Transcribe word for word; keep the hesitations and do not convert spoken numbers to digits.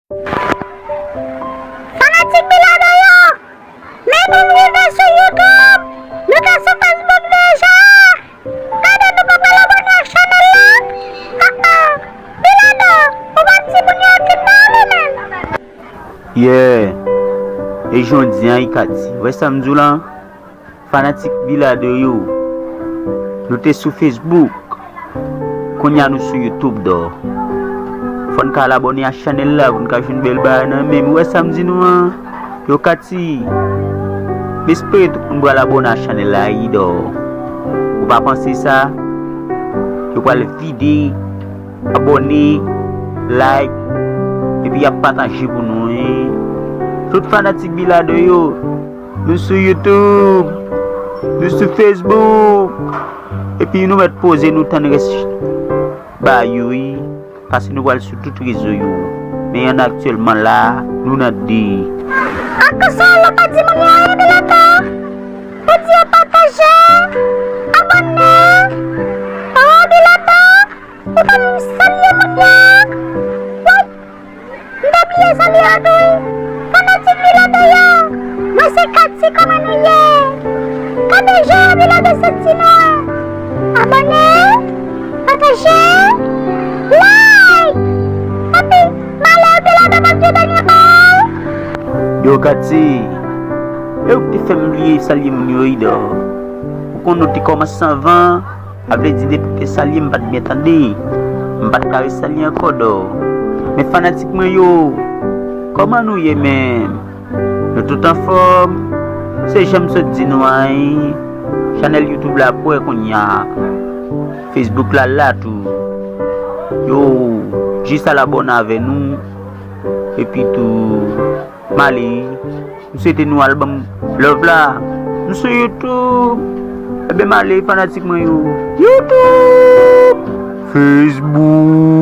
Fanatik Bilado yo, men nou rive sou YouTube, nou te sou Facebook deja. Gade nou pa pral abòne ak chanèl la. Ah, ah. Bilado, ou pa timoun yo ki ba ou li menm. Yeah. E jan w di an, Ikati. Wè sa m di w lan? Fanatik Bilado yo, nou te sou Facebook. Kounye a nou sou YouTube dò. Fò n ka al abòne a chanèl la pou n ka jwenn bèl bagay nan men m. Ou wè sa m di nou an? Yo Kati, m espere tout moun pral abòne a chanèl la wi dò. Ou pa panse sa? Yo pral vide, abòne, like, epi y ap pataje pou nou wi. Tout fanatik Bilado yo, nou sou YouTube, nou sou Facebook. Epi nou mèt poze nou tann rès ba yo wi. Paske nou pral sou tout rezo yo. Men an aktyèlman la, nou nan de. Ak sa, lè pa di moun yo anyen Bilado. Pou di yo pataje, abòne. Oh, Bilado, ou pa menm salye moun yo. Woy! M te bliye salye yo tou wi. Fanatik Bilado yo, mwen se Kati, kòman nou ye? Gade jan Bilado santi nou an. Abòne, pataje, like. Epi, m ale Bilado m ap jwe dènye bal. Yo Kati, e ou ki te fè m bliye salye moun yo wi dò. Ou konn nou te kòmanse anvan. A vle di, depi w te salye m, m pa t byen tande. M pa t ka resalye ankò dò. Men fanatik mwen yo, kòman nou ye menm? Nou tout anfòm? Se jan m sot di nou an, chanèl YouTube la ap wè kounye a. Facebook la la tou. Yo, jis al abòne avè nou. Epi tou, m ale. M swete nou al ban m love la. M sou YouTube. Ebyen, m ale, fanatik mwen yo. YouTube, Facebook.